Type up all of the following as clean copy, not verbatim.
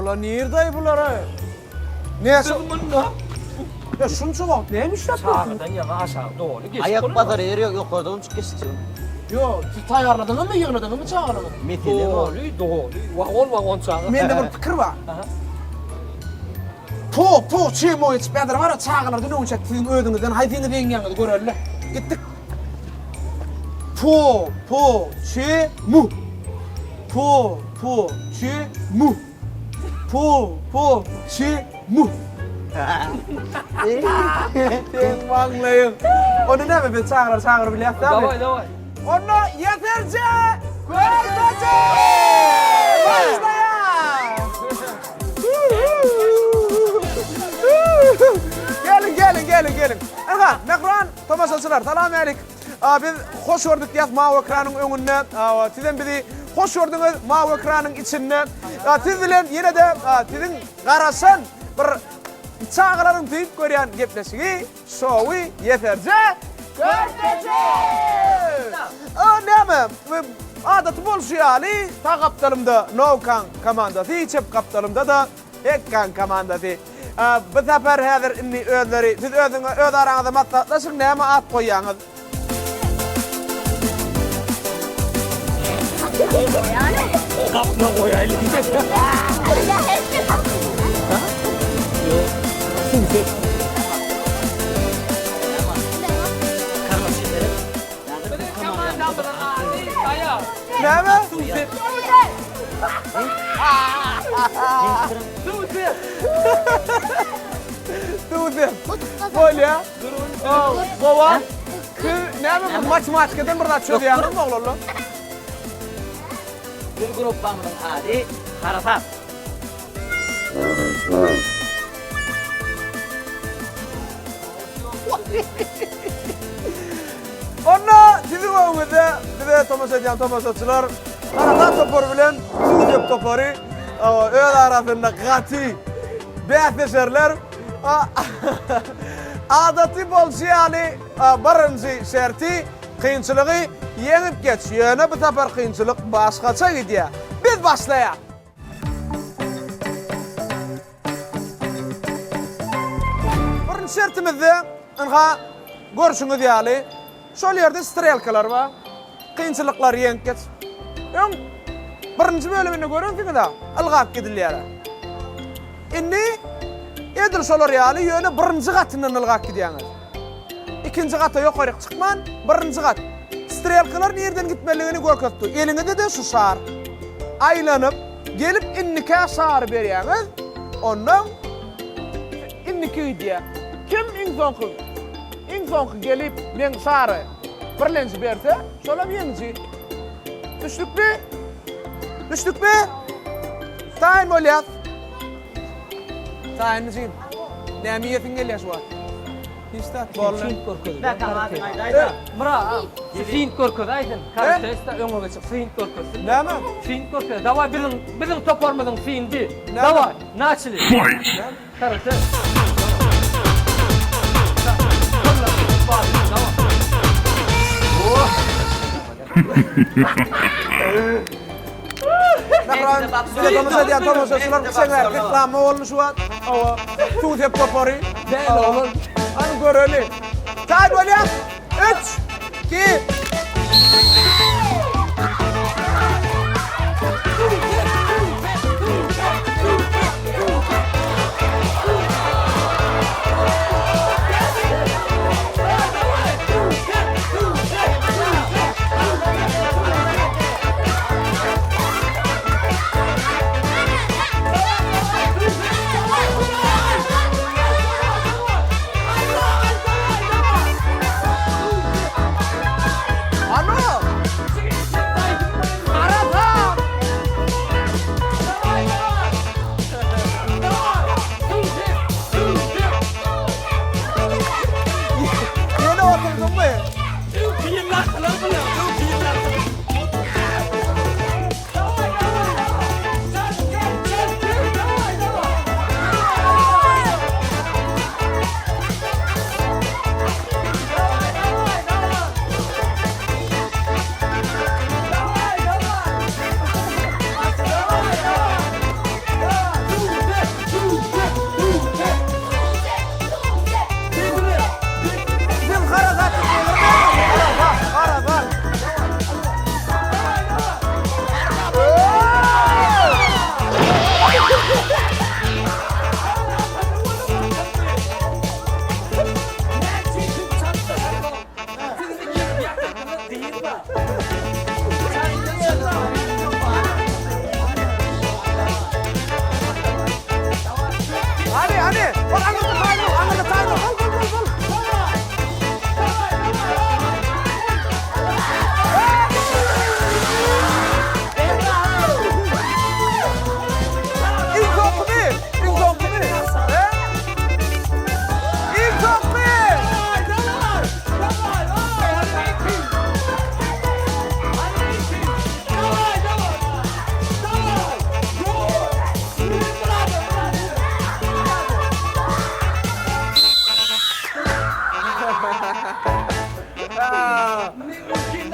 Bular nirde bular? Näçe? Munda. Ya şunça wagt näme işläp ýörsüňiz? Çagadan ýaňa aşagy doly geçip Aýak basar ýeri ýok, ýokardan çykyp geçdi. Ýok, siz taýýarladyňyzmy, ýygnadyňyzmy çagalaryňyzy? Mesele bar. Doly, doly. Wagon wagon çaga. Mende bir pikir bar. Po, po, çemo geçip ýadyr bar, çagalardan öňçäk siziň özüňizden haýsyňyz ýeňýäňizi göreli. Gitdik. Po, po, çe, mu. Po, po, çe, mu. Po, po, çe, mu. Seň maňlaýyň. Onda näme biz çagalary çagyryp bilýäs dämi? Daway, daway. Onda ýeserje körpeje başlaýar. Geliň, geliň, geliň, geliň. Aha, mähriban tomaşaçylar, salam älik. Biz hoş gördük diýýäs mawy ekranyň öňünde. Sizem bizi hoş gördüňiz mawy ekranyň içinde. Siz bilen ýene-de siziň garaşan bir çagalaryň söýüp görýän gepleşigi, şowy ýeserje körpeje! Näme, adaty bolşy ýaly, sag gapdalymda Nowkaň komandasy, çep gapdalymda-da Hekgaň komandasy. Bu sapar häzir indi özleri, siz özüňe öz araňyzda maslahatlaşyň näme at goýýaňyz? Gapna goýaýly. Näme? Suwsep. Bolýa. Gowa. Siz näme bu matematikadan bir zat çözýäňizmi oglanlar? Bir gruppamyzyň ady Harasat. Onda siziň öňüňizde bize tomaşa edýän tomaşaçylar Harasat topary bilen Suwsep topary öz arasynda gaty bäsleşerler. Adaty bolşy ýaly birinji şerti kynçylygy ýeňip geç. Ýöne bu sapar kynçylyk başgaça gidýär. Biz başlaýas. Birinji şertimizde ynha görşüňiz ýaly şol ýerde strelkalar bar. Kynçylyklary ýeňip geç. Öň birinji bölüminde görensiňiz-ä, ylgap gidilýär. Indi edil şolar ýaly ýöne birinji gatyndan ylgap gidýäňiz. Ikinji gata ýokaryk çykman, birinji gat. Strelkalar nirden gitmelidigini görkezip dur. Eliňizde-de şu şar. Aýlanyp, gelip indikä şary berýäňiz, ondan indiki gidýär. Kim iň soňky, iň soňky gelip meň şary birlenji berse, şolam ýeňiji. Düşnükmi? Düşnükmi? Taýyn bolýas. Taýynmy jigim? Näme iýesiň gelýär şu wagt? Hiç zat boldy. Fint görkezdi. Bek adyň aýdaýda. Mura, fint görkez aýdyn. Karate öňe geçip fint görkezsin. Näme? Fint görkez. Daway biziň biziň toparymyzyň finti. Daway, naçili. Karate. Mähriban bize tomaşa edýän tomaşaçylar kiçeňräk reklama boldy şu wagt. Hawa, suw sep topary. Däl oglan. Hany göreli. Taýyn bolýas. Üç, iki.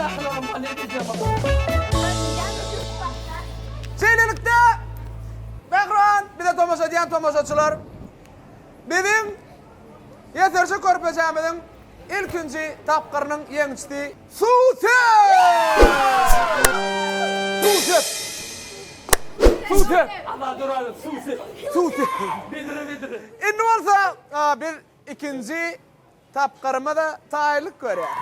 Aňyrdakylaram bar, ne diýjek Şeýlelikde, mähriban bize tomaşa edýän tomaşaçylar, biziň Ýeserje körpejämiziň ilkinji tapgyrynyň ýeňijisi Suwsep! Suwsep! Suwsep! Allah duraly, suwsep. Suwsep. Bedre bedre. Indi bolsa biz ikinji Tapgyrymyza taýynlyk görýär.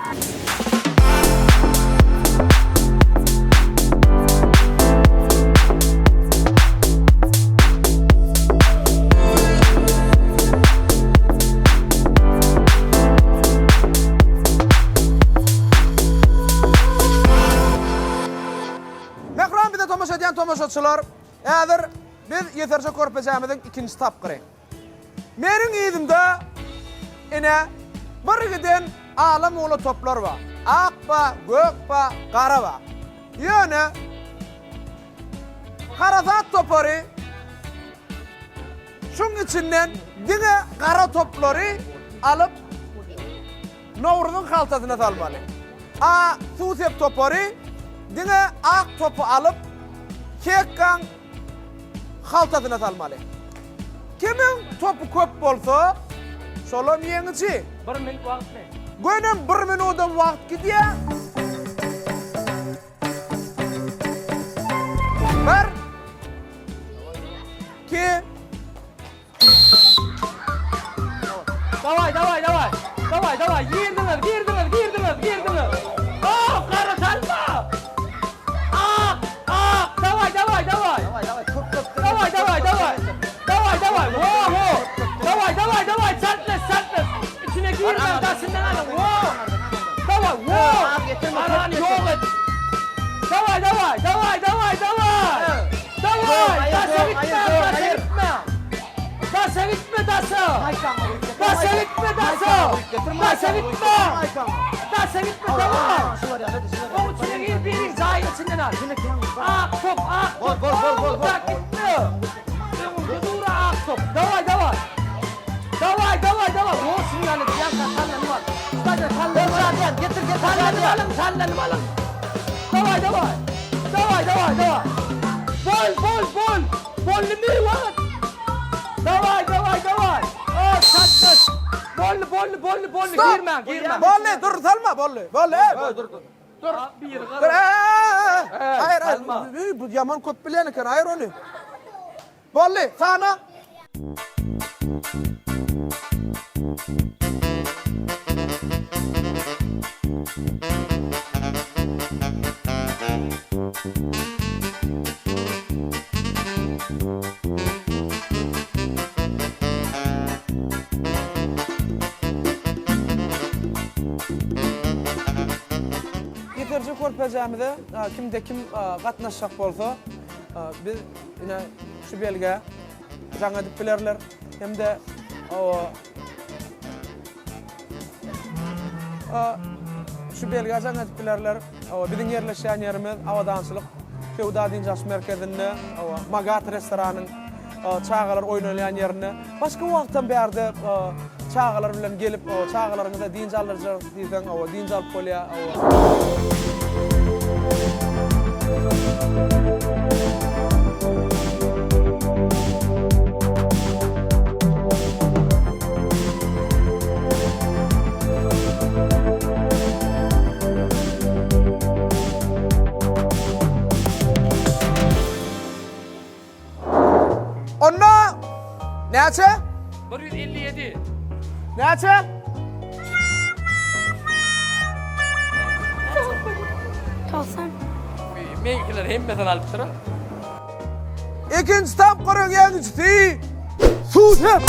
Mähriban bize tomaşa edýän tomaşaçylar, häzir biz Ýeserje körpejämiziň ikinji tapgyry. Meniň yzymda, ine, bir giden ala-mula toplar bar. Ak bar, gök bar, gara bar. Ýöne Harasat topary şuň içinden diňe gara toplary alyp, Nowruzyň haltasyna salmaly. A suw sep topary diňe ak topy alyp, kekgaň haltasyna salmaly. Kimiň topy köp bolsa, şolam ýeňiji. Bir minut wagtmy? Gönem bir minudam wagt gidýär. Bir, iki, Daway daway daway. Daway daway girdiňiz girdiňiz girdiňiz girdiňiz. Oh gara salma. Ak ak daway daway daway. Daway daway köp köp. Daway daway daway. Daway daway. Wo wo. Daway daway daway çartles çartles. Içine girme daşyndan alyň. Wo. Daway wo. Garany ýok et. Daway daway daway daway daway. Daway daşa gitme daşa gitme. Daşa gitme daşa. Daşa gitme daşa. Daşa gitme. Daşa gitme daway. Oň içine gir biriň jaýyň içinden al. Ak top ak top. Bol bol bol bol. Daş gitme. Öňüňde dur ak top. Daway daway. Daway daway daway. O şuny ýaly ýa sallanyp al. Daşa sallanyp al. Getir getir. Sallanyp alyň sallanyp alyň. Daway daway. Daway daway daway. Bol bol bol. Bollumy wagt. Daway daway daway. Oh çatlaş. Bolly bolly bolly bolly Stop! girmäň girmäň. Bolly, dur salma, bolly. Bolly, ey. Dur dur. Dur. Bir Dur, ey, ey, ey. Ey, Hayır, hayır. salma. Ey, Bu ýaman köp bilýän eken, aýyr ony. Bolly, sana. Ýeterje körpejämize kimde kim gatnaşjak bolsa, biz ine şu belgä jaň edip bilerler hem-de şu belgä jaň edip bilerler. Biziň ýerleşýän ýerimiz Abadançylyk söwda-dynç alyş merkezinde, Magat restoranyň çagalar oýnalýan ýerinde. Başga wagtam bärde çagalar bilen gelip, çagalaryňyza dynç aldyrjak diýseň, dynç alyp bolýar. Onda näçe? 157. Näçe? 90. Meňkiler hemmesini alypdyr. Ikinji tapgyryň ýeňijisi Suwsep.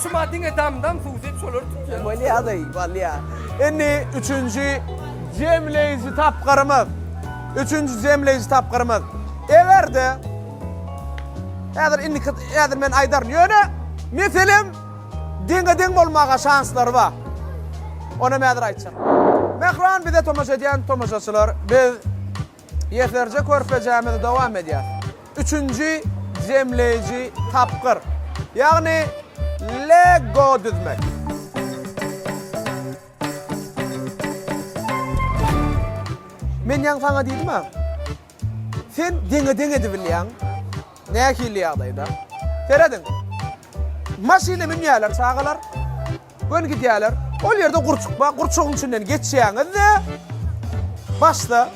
Şuma diňe damdam suwsep şolar tutýar. Bolýa-da, bolýa. Indi üçünji jemleýji tapgyrymyz. Üçünji jemleýji tapgyrymyz. Eger-de häzir indiki häzir men aýdaryn. Ýöne meselem deňe-deň bolmaga şanslary bar. Onam häzir aýtjak. Mähriban bize tomaşa edýän tomaşaçylar, biz Ýeserje körpejämizi dowam edýäs. Üçünji jemleýji tapgyr. Ýagny Lego düzmek. Men ýaňy saňa diýdim-ä. Sen deňe-deň edibilýäň. Nähili ýagdaýda? Serediň. Maşyna münýärler çagalar. Göni gidýärler. Ol ýerde gurçuk bar. Gurçugyň içinden geçýäňiz-de, başda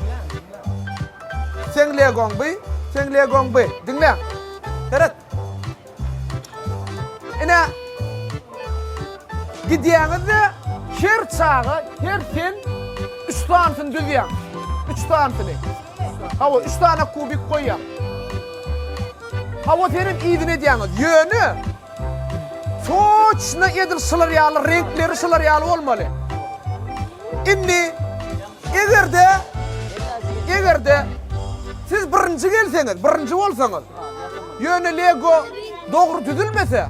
seň legoň by, seň legoň by. Diňle. Seret. Ine, gidýäňiz-de, her çaga, her sen üç sanysyny düzýäň. Üç sanysyny. Hawa, üç sany kubik goýýaň. Hawa, senem yzyny edýäňiz. Ýöne, toçno edil şular ýaly, reňkleri şular ýaly bolmaly. Indi, eger-de, eger-de siz birinji gelseňiz, birinji bolsaňyz, ýöne Lego dogry düzülmese,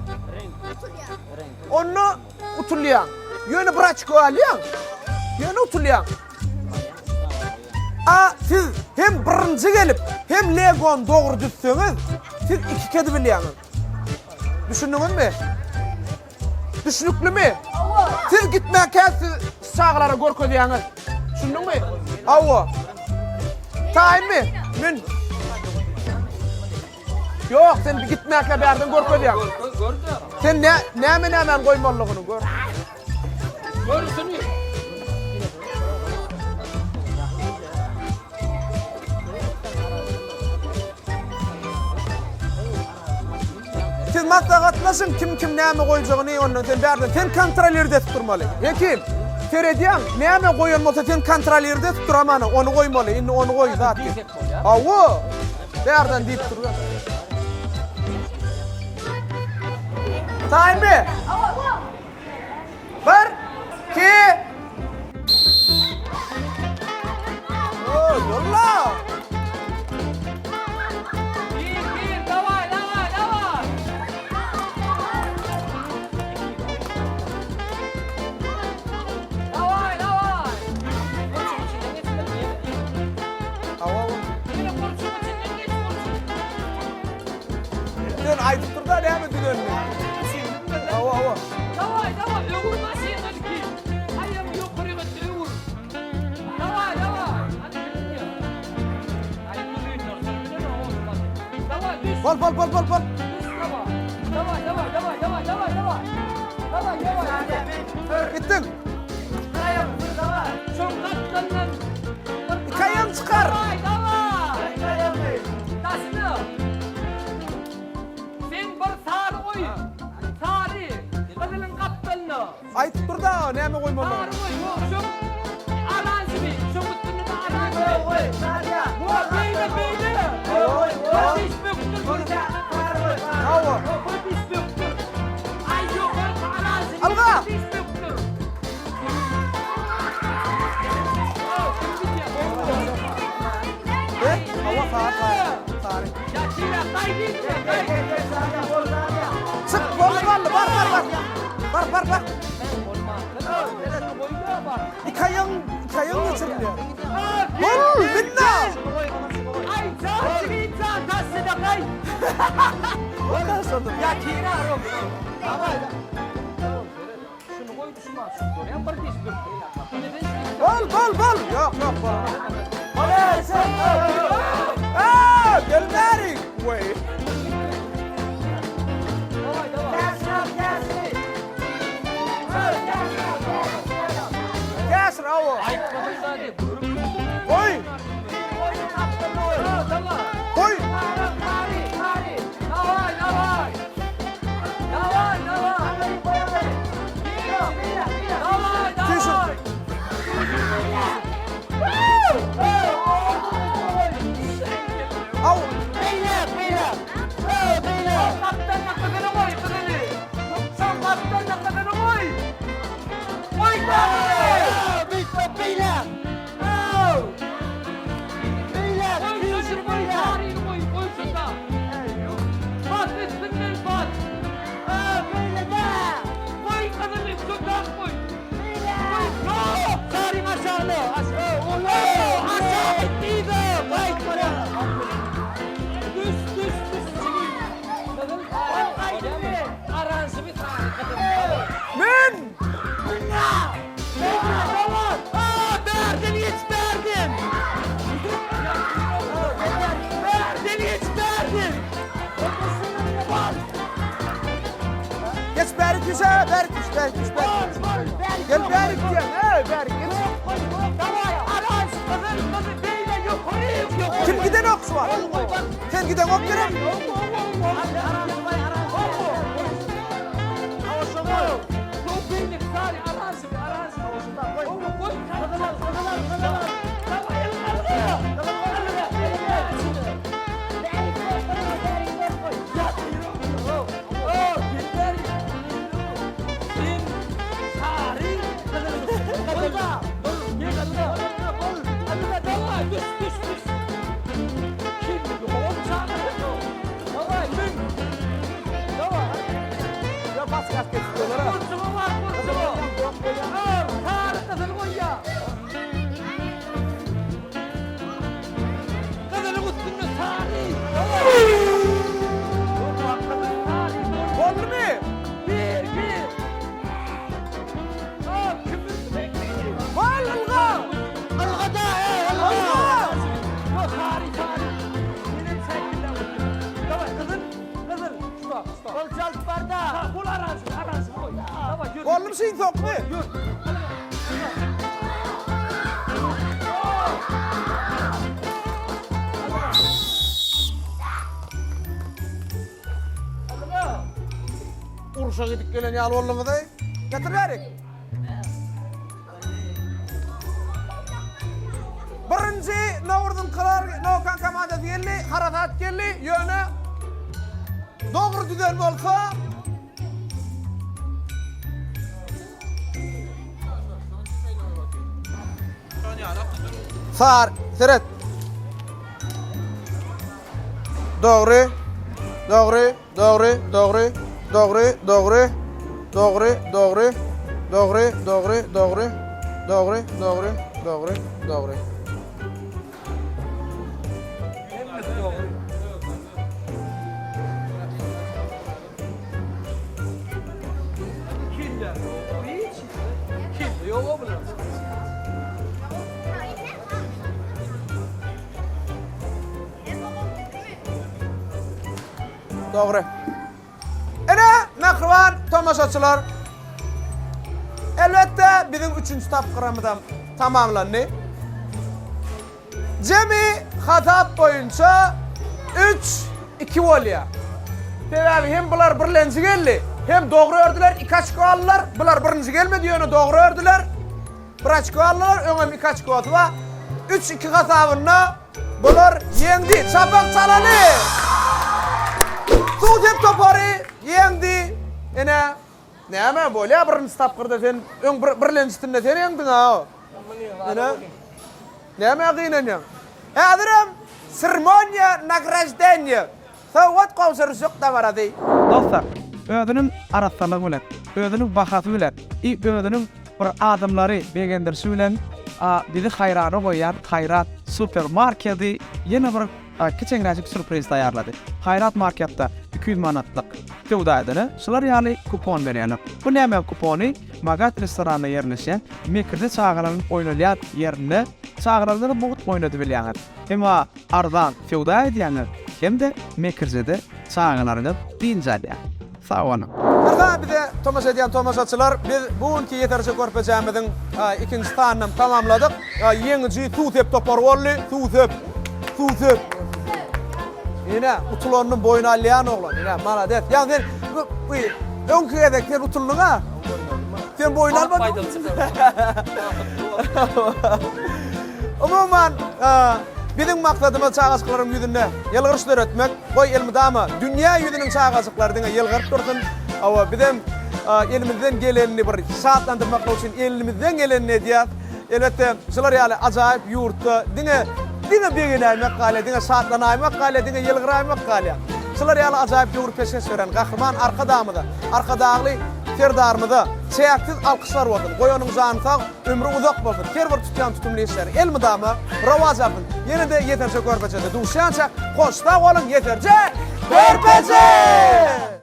onda utulýaň. Ýöne bir oçko alýaň, ýöne utulýaň. A siz hem birinji gelip, hem Legony dogry düzseňiz, siz iki kedi bilýäňiz. Düşündiňizmi? Düşnüklimi? Siz gitmäkä siz çagalara görkezýäňiz. Düşündiňmi? Hawa. Taýynmy? Mün. Ýok, sen gitmäkä bärden görkezýäň. Sen nä näme nämäni goýmalydygyny gör. Görünsün. Siz maslahatlaşyň kim kim näme goýjagyny ondan sen bärden sen kontrolirde edip durmaly. Hekim seredýäň näme goýan bolsa sen kontrolirde edip dur amana ony goýmaly indi ony goý zat diýip. Hawa bärden diýip dur. Taýynmy? Bir, iki. Yolla. Bir, bir, daway, daway, daway. Daway, daway. Gurçuň içinden geçmeli, ýene, ýene. Hawa. Ýene gurçuň içinden geç, gurçuň. Sen aýdyp dur da näme düzenini. Hawa, hawa. Daway, daway, öwür maşynyny ki. Aýagyňy ýokary götür, öwür. Daway, daway. Hany bilinýär. Aý, muzynlar bilen o. Daway, düş. Bol, bol, bol, bol, bol. Düş, daway. Daway, daway, daway, daway, daway, daway. Daway, daway. Gitdiň. Şoň gapdalyndan Iki aýagyňy çykar. Daway, daway. Daşyna. Sen bir sary goý. Sary. Gyzylyň gapdalyna. Aýdyp dur da, näme goýmaly? Sary goý. Ýok, şoň oranžewi. Şoň üstünde de oranžewi. Goý, Goý, beýle, beýle. Goý, bir diş bökdür. Hawa. Bir diş bökdür. Aý, ýokarky oranžewi. Alga. Bir diş bökdür. Hawa, kim gidýär? E, hawa, sary, sary. Sary. Ýa, şeýle, gaý diýdim, gaý. Çyk, boldy, boldy, bar, bar, bar. Bar, bar, bar. Iki aýagyň, iki aýagyň geçirilýär. Bol, minna. Aý, jan, çirin jan, taşyda gaý. Ýa, kira, rob. Şuny goý, düşman, şuny görýän, bir diş bökdür. Bol, bol, bol. Ýok, ýok, bol. Aa, gel bäri. Weý. Daway, daway. Käşir, awa. Goý. Goý. Daway, daway. Daway, daway. Daway, daway. Aw. düş, he, bärik düş, bärik düş, bärik düş. Gel bärik diýen, he, bärik geç. Daway, aranj, gyzyl, gyzyl, beýle ýokary, ýokary. Kim gidenok şu wagt? Sen gideňok gerek? Boldumy? Bol ylga! Ylgada, ey, Ylga! Ol çalyp barda. Boldumy şiň sokmy? Urşa gidip gelen ýaly bolduňyz-aý. Getir bärik. Birinji Nowruzyňkylar Nowkan komandasy geldi, Harasat geldi. Ýöne dogry düzen bolsa Sar, seret. Dogry, dogry, dogry, dogry, dogry, dogry, dogry, dogry, dogry, dogry, dogry, dogry, dogry, dogry, dogry. Dogry. Ine, mähriban tomaşaçylar, elbetde biziň üçünji tapgyrymyzam tamamlandy. Jemi hasap boýunça üç, iki bolýar. Sebäbi hem bular birlenji geldi, hem dogry ördüler, iki oçko aldylar. Bular birinji gelmedi, ýöne dogry ördüler. Bir oçko aldylar, öňem iki oçkosy bar. Üç, iki hasabynda bular ýeňdi. Çapak çalaly! Suw sep topary ýeňdi. Ine, näme bolýar birinji tapgyrda sen öň birlenjisinde sen ýeňdiň-a. Ine. Nämä gynanýaň? Häzirem srmoniýa nagraždeniýa, sowgat gowşuryşyk dabarasy. Dostlar, özüniň arassalygy bilen, özüniň bahasy bilen i özüniň bir adamlary begendirişi bilen bizi haýrana goýýan Haýrat super marketi ýene bir kiçeňräjik sýurpriz taýýarlady. Haýrat marketde 200 manatlyk söwda edene şular ýaly kupon berýärler. Bu näme kupony? Magat restoranda ýerleşýän Mekirde çagalaryň oýnalýan ýerinde çagalaryňyzy mugt oýnadybilýäňiz. Emma arzan söwda edýäňiz hem-de Mekirjede çagalaryňyz dynç alýar. Sag boluň. Ynha bize tomaşa edýän tomaşaçylar biz bu günki Ýeterje körpejämiziň ikinji sanynam tamamladyk. Ýeňiji suw sep topary boldy. Suw sep. Suw sep. Ine utulanyny boýun alýan oglan. Ine malades. Ýa sen öňki gezek sen utuldyň-a. Sen boýun almadyň. Umuman, biziň maksadymyz çagajyklaryň ýüzünde ýylgyryş döretmek. Goý, elmydama dünýä ýüzüniň çagajyklary diňe ýylgyryp dursun. Hawa, bizem elimizden gelenini bir şatlandyrmaklyk üçin elimizden gelenini edýäs. Elbetde, şular ýaly ajaýyp ýurtda diňe diňe begenäýmek galýar, diňe şatlanaýmak galýar, diňe ýylgyraýmak galýar. Şular ýaly ajaýyp döwri peşgeş beren Gahryman Arkadagymyza, Arkadagly Serdarymyza çäksiz alkyşlar bolsun! Goý onuň jany sag, ömri uzak bolsun! Her bir tutýan tutumly işleri elmydama rowaç alsyn! Ýene-de Ýeserje körpejede duşýançak, hoş sag boluň, Ýeserje körpeje!